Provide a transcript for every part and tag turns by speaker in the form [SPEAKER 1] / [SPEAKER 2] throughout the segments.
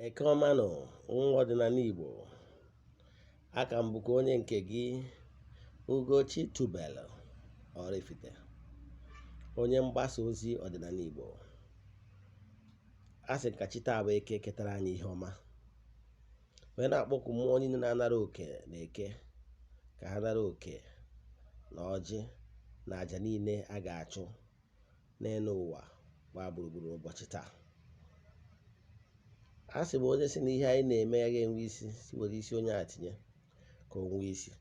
[SPEAKER 1] Eke ọma nụ, nwa ọdịnala Igbo. Aka m bụkwa onye nke gị, Ugochi Tubelu Oraifite, onye mgbasa ozi ọdịnala Igbo. A sị ka chi taa bụ Eke ketara anyị ihe ọma, wee na-akpọku mmụọ niile na-anara oke na eke ka ha nara oke na ọjị na àjà niile a ga-achụ n'elu ụwa gbaa gburugburu ụbọchị taa. A sị m onye si na ihe anyị na-eme ya ga-enwe isi, si were isi onye a tinye ka o nwee isi.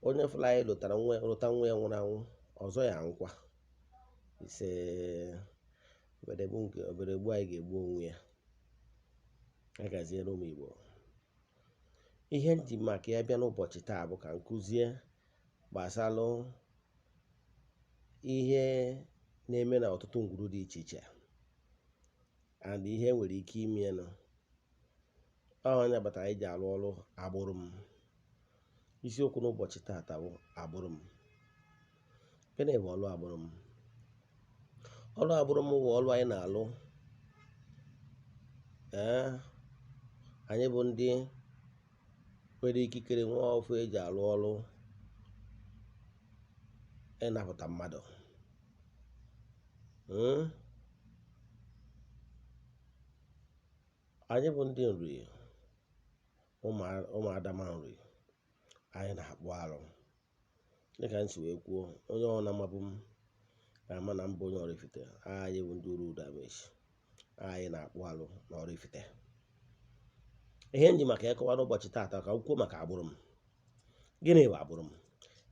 [SPEAKER 1] Onye fụrụ anyị lụtara nwa, lụta nwa ya nwụrụ anwụ, ọzọ ya anwụkwa. Ise obodo nke obodo egbu anyị ga-egbu onwe ya. A gaziere ụmụ Igbo. Ihe m ji maka ya bịa n'ụbọchị taa bụ ka m kụzie gbasalụ ihe na-eme na ọtụtụ ngwuru dị iche iche and ihe nwere ike ime nụ. Ọ onye kpatara anyị ji arụ ọrụ agbụrụ m. Isiokwu n'ụbọchị taata bụ agbụrụ m. Gịnị bụ ọrụ agbụrụ m? Ọrụ agbụrụ m bụ ọrụ anyị na-alụ. Ee, anyị bụ ndị nwere ikikere nwa ọfụ eji arụ ọrụ ịnapụta mmadụ. Anyị bụ ndị Nri, ụmụ Adama Nri, anyị na-akpụ arụ. Dịka m si wee kwuo, onye ọ na-amabụ m ga-ama na mbụ onye Oraifite. Anyị bụ ndị Uru Amaechi. Anyị na-akpụ arụ na Oraifite. Ihe m ji maka ịkọwa n'ụbọchị taata ka m kwuo maka agbụrụ m. Gịnị bụ agbụrụ m?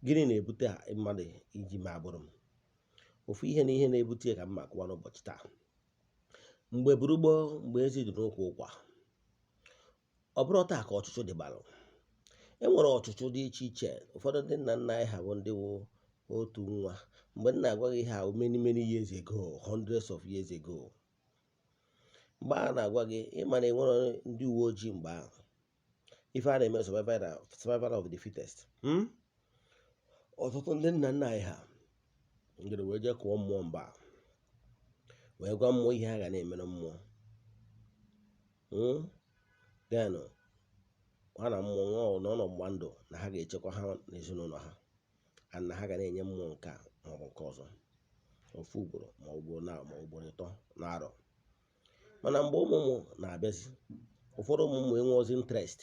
[SPEAKER 1] Gịnị na-ebute mmadụ iji mee agbụrụ m? Ofu ihe na ihe na-ebute ka m ma akọwa n'ụbọchị taa. Mgbe gburugburu, mgbe ezi dị n'ụkwụ ụkwa, ọ bụrụ taa ka ọchụchụ dịbalụ. E nwere ọchụchụ dị iche iche. Ụfọdụ ndị nna nna anyị ha bụ ndị wụ otu nwa. Mgbe m na-agwa gị ihe ahụ, many many years ago, hundreds of years ago, mgbe a na-agwa gị, ịma na enwere ndị uwe ojii mgbe ahụ. Ife a na-eme survival of the fittest. Ọtụtụ ndị nna nna anyị ha ngere wee jee kụọ mmụọ mgbe a, wee gwa mmụọ ihe ha ga na-eme na mmụọ. Then ha na mmụọ nọ n'ọgbụgba ndụ na ha ga-echekwa ha na ezinụlọ ha, and na ha ga na-enye mmụọ nke a maọbụ nke ọzọ ofu ugboro ma ugboro na ma ugboro ịtọ n'arọ. Mana mgbe ụmụ ụmụ na-abịazi, ụfọdụ ụmụ ụmụ enweghịzi interest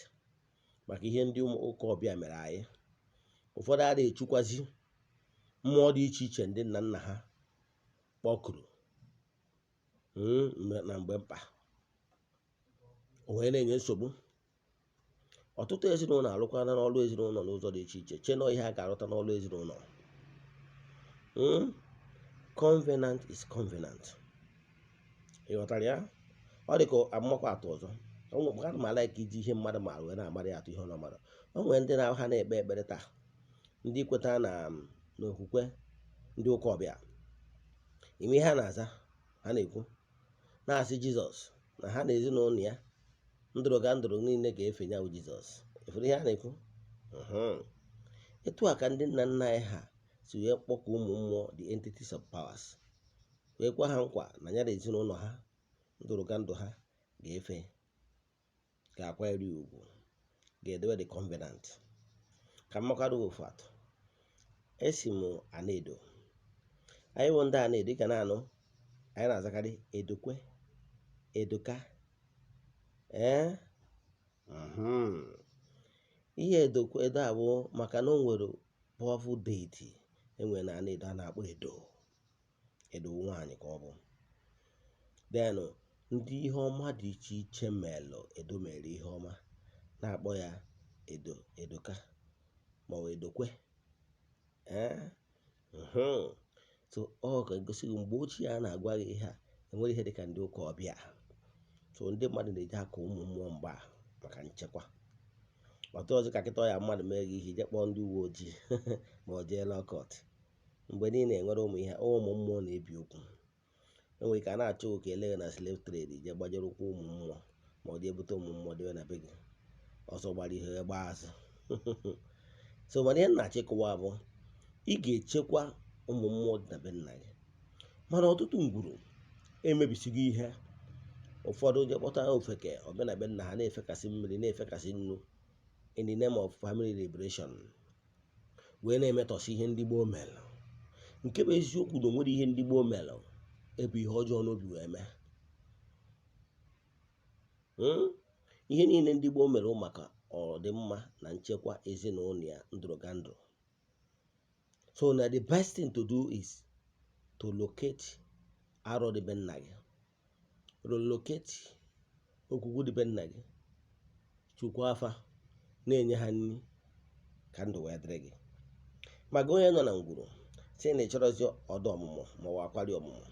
[SPEAKER 1] maka ihe ndị ụka ọbịa mere anyị. Ụfọdụ adịghị echukwazi mmụọ dị iche iche ndị nna nna ha kpọkuru na mgbe mkpa o wee na-enye nsogbu. Ọtụtụ ezinụlọ arụkwana n'ọrụ ezinụlọ n'ụzọ dị iche iche, chee na ihe a ga-arụta n'ọrụ ezinụlọ. Covenant is covenant. Ị ghọtara ya? Ọ dị ka amakwa atụ ọzọ. Ana m ala ka iji ihe mmadụ maara wee na-amara ya atụ ihe ọ na-amara. O nwere ndị na ha na-ekpe ekpere taa, ndị kweta na n'okwukwe ndị ụka ọbịa. Ime ihe ha na-aza, ha na-ekwu na-asị Jizọs na ha na ezinụlọ ya ndụrụ ga ndụrụ niile ga-efe ya bụ Jizọs. Efere ihe ha na-ekwu. Etu a ka ndị nna nna anyị ha si wee kpọkọ ụmụ mmụọ, the entities of powers, wee gwa ha nkwa na ya na ezinụlọ ha ndụrụ ga ndụ ha ga-efe, ga-akwanyere ya ugwu, ga-edobe the covenant. Ka mmakwado ofu atụ. Esi m Anedo. Anyị bụ ndị Anedo, ị ga na-anụ anyị na-azakarị Edokwe, Edoka. Ee, ihe Edokwe Edo a bụ maka na o nwere powerful deity enwere na Anedo a na-akpọ Edo. Edo nwaanyị ka ọ bụ. Then ndị ihe ọma dị iche iche melụ Edo mere ihe ọma na-akpọ ya Edo, Edoka ma ọ bụ Edokwe. Ee, so ọ ka egosi gị mgbe ochie a na-agwa gị ihe a, enwere ihe dịka ndị ụka ọbịa. So ndị mmadụ na-eji akụ ụmụ mmụọ mgbe a maka nchekwa. Ọtụ ọzọ ka kịta ya mmadụ mee gị ihe, ije kpọọ ndị uwe ojii ma ọ jee law court. Mgbe niile enwere ụmụ ihe ụmụ mmụọ na-ebi okwu. Enwere ike a na-achọ oke eleghe na slave trade, jee gbajere ụkwụ ụmụ mmụọ ma ọ jee bute ụmụ mmụọ debe na be gị. Ọsọ gbara ihe gbaa azụ. So mana ihe m na-achọ ịkọwa bụ ị ga-echekwa ụmụ mmụọ dị na be nna gị. Mana ọtụtụ ngwuru emebisigo ihe. Ụfọdụ je kpọta ofeke ọbịa na be nna ha na-efekasị mmiri, na-efekasị nnu in the name of family liberation, wee na-emetọsị ihe ndị gboo mere. Nke bụ eziokwu na o nwere ihe ndị gboo mere ebu ihe ọjọọ n'obi wee mee. Ihe niile ndị gboo mere maka ọdịmma na nchekwa ezinụlọ ya ndụrụga ndụ. So na the best thing to do is to locate arọ dị be nna gị, relocate okwukwu dị be nna gị, chukwu afa, na-enye ha nri ka ndụ wee dịrị gị. Maka onye nọ na ngwuru si na ịchọrọzi ọdụ ọmụmụ ma ọ bụ akwari ọmụmụ,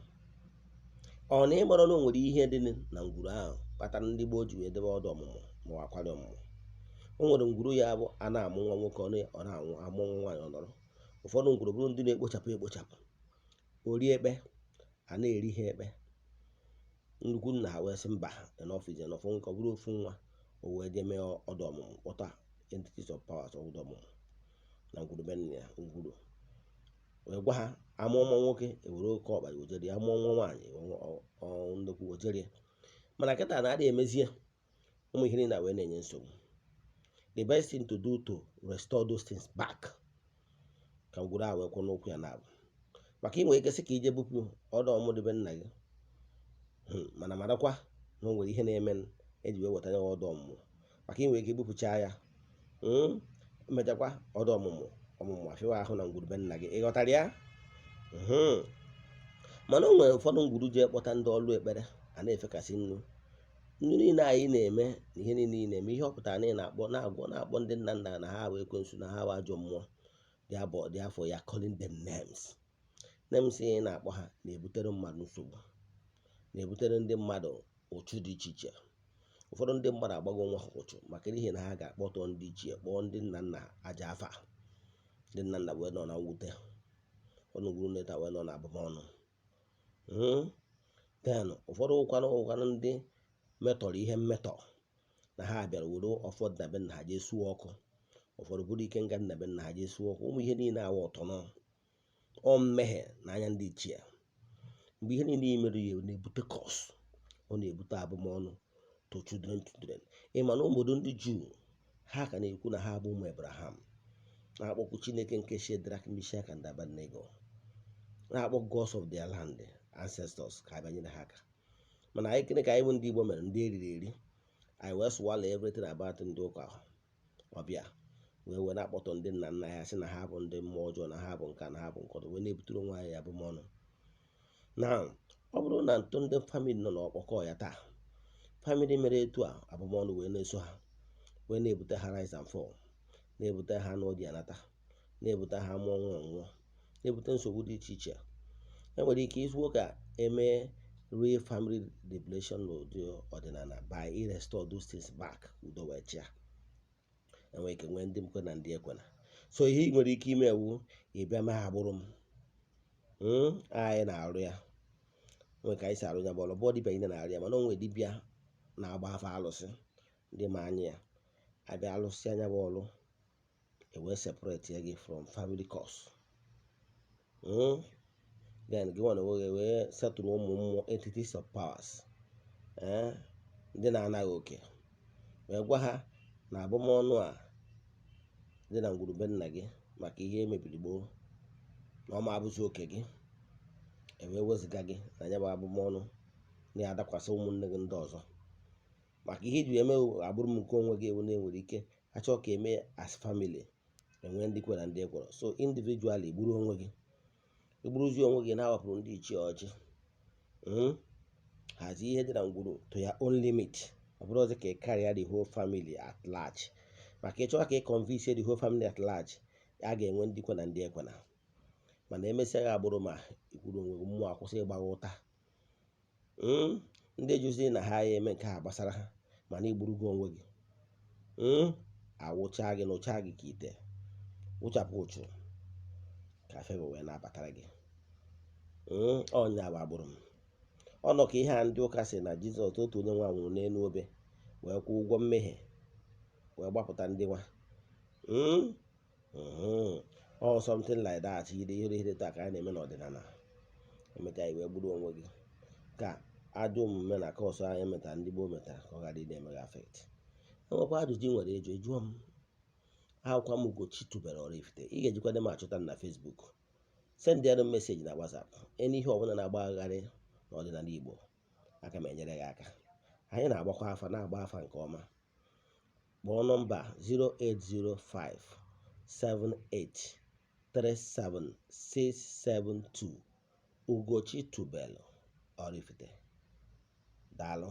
[SPEAKER 1] ọ na ịmara na o nwere ihe dị na ngwuru ahụ kpatara ndị gboo ji wee debe ọdụ ọmụmụ ma ọ bụ akwari ọmụmụ. O nwere ngwuru ya bụ a na-amụ nwa nwoke, ọ na-anwụ, amụ nwa nwaanyị, ọ nọrọ. Ụfọdụ ngwuru bụrụ ndị na-ekpochapụ ekpochapụ, ori ekpe a na-eri ha ekpe. Nnukwu nna ha wee sị mba, enough is enough. Nwoke ọ bụrụ ofu nwa, o wee jee mee ọdụ ọmụmụ, kpọta entities of powers ọdụ ọmụmụ na ngwuru be nna ya. Ngwuru wee gwa ha, amụọ nwa nwoke, ewere oke ọkpa wejere ya, amụọ nwa nwaanyị, nnukwu wejere ya. Mana kịta na-adị emezie ụmụ ihe niile wee na-enye nsogbu. The best thing to do to restore those things back, ka ngwuru a wee kwụ n'ụkwụ ya na-abụ maka ị nwere ike sị ka ije bupụ ọdụ ọmụmụ dị be nna gị, mana marakwa na o nwere ihe na-eme eji wee weta ya ọdụ ọmụmụ. Maka ị nwere ike ibupụcha ya, emechakwa ọdụ ọmụmụ ọmụmụ afịwa ahụ na ngwuru be nna gị. Ị ghọtara ya? Mana o nwere ụfọdụ ngwuru ji ekpọta ndị ọlụ ekpere a na-efekasị nnu nnu niile anyị na-eme na ihe niile ị na-eme. Ihe ọ pụtara na ị na-akpọ, na-agwọ, na-akpọ ndị nna nna na ha bụ ekwensu, na ha bụ ajọ mmụọ dị abọ dị afọ ya, calling them names. Names ị na-akpọ ha na-ebutere mmadụ nsogbu, na-ebutere ndị mmadụ ụchụ dị iche iche. Ụfọdụ ndị mmadụ agbago nwa ha ụchụ maka n'ihi na ha ga-akpọtọ ndị ichie, kpọọ ndị nna nna aja afa. Ndị nna nna wee nọ na mwute, ụfọdụ ngwuru nleta wee nọ na abụmọnụ. Then ụfọdụ ụkwanụ ụkwanụ ndị metọrọ ihe mmetọ na ha bịara were ọfọ dị na be nna ha jee suo ọkụ. Ụfọdụ bụrụ ike nga nna be nna ha jee suo ọkụ. Ụmụ ihe niile awa ọtọ nọ ọ mmehie n'anya ndị ichie. Mgbe ihe niile i mere ya na-ebute curse, ọ na-ebute abụmọnụ to children children. Ị ma na obodo ndị Juu, ha ka na-ekwu na ha bụ ụmụ Abraham, na-akpọkwu Chineke nke Shadrach, Meshach and Abednego, na-akpọ gods of their land ancestors ka abịa nyere ha aka. Mana anyị, gịnị ka anyị bụ ndị Igbo mere? Ndị eriri eri anyị wee swallow everything about ndị ụka ọbịa, wee wee na-akpọtọ ndị nna nna ya, sị na ha bụ ndị mmụọ ọjọọ, na ha bụ nka, na ha bụ nke ọzọ, wee na-ebutere onwe anyị abụmọnụ. Na ọ bụrụ na ntụ ndị family nọ n'ọkpọkọ ya taa, family mere etu a, abụmọnụ wee na-eso ha, wee na-ebute ha rise and fall, na-ebute ha n'ụdị anata, na-ebute ha mụọ nwa ọnwụọ, na-ebute nsogbu dị iche iche. Enwere ike izuo ka emee real family liberation n'ụdị ọdịnala by restore those things back, udo wee chịa. Enwere ike nwee ndị nkwe na ndị ekwena. So ihe ị nwere ike ime ewu, ị bịa mee agbụrụ m. Anyị na-arụ ya, nwere ka anyị si arụ ya bụ ọlụ bụ dibịa niile na-arụ ya. Mana o nwere dibịa na-agba afa alụsị, ndị ma anya ya abịa alụsị anya bụ ọlụ, ewee separate ya gị from family curse. Then gị nwa na onwe gị wee setụrụ ụmụ mmụọ, entities of powers, ndị na-anaghị oke, wee gwa ha na abụmọnụ a dị na ngwurube nna gị maka ihe emebiri gboo, na ọ ma abụzi oke gị. Ewee wezụga gị na ya bụ abụmọnụ na-adakwasị ụmụnne gị ndị ọzọ maka ihe iji eme agbụrụ m nke onwe gị. Ewu na-enwere ike achọ ka eme as family, enwee ndị kwe na ndị ekwere. So individually, gburu onwe gị, igburuzi onwe gị, na-awapụrụ ndị ichie ọjị. Hazie ihe dị na ngwuru to your own limit. Ọ bụrụ ọzọ ka ị carry the whole family at large, maka ịchọwa ka ị convince the whole family at large, a ga-enwe ndị kwe na ndị ekwena. Mana emesịa gị agbụrụ ma ikwuru onwe gị, mmụọ akwụsị ịgba gị ụta. Ndị jụzi na ha ya eme nke a gbasara ha, mana igburugo onwe gị, awụcha gị nụcha gị ka ite wụchapụ ụchụ ka favour wee na-abatara gị. Ọnya bụ agbụrụ m. Ọ nọ ka ihe a ndị ụka sị na Jizọs otu onye nwa nwụrụ n'elu obe wee kwụọ ụgwọ mmehie, wee gbapụta ndị nwa. Or something like that. Yiri ihe ihe taa ka a na-eme n'ọdịnala. Emechaa, i wee gburu onwe gị ka Ajọ omume na curse anyị metara, ndị gboo metara, ka ọ ghara ị na-eme gị affect. Enwekwa ajụjụ ị nwere ịjụ, ịjụọ m. Akwụkwọ m Ugochi tubelu Oraifite. Ị ga-ejikwa m achọta m na Facebook. Send ịara m message na WhatsApp. Eni ihe ọbụla na-agbagharị n'ọdịnala Igbo, aka m enyere gị aka. Anyị na-agbakwa afa, na-agba afa nke ọma. Kpọọ nọmba 0805 78 37 672. Ugochi tubelu Oraifite. Daalụ.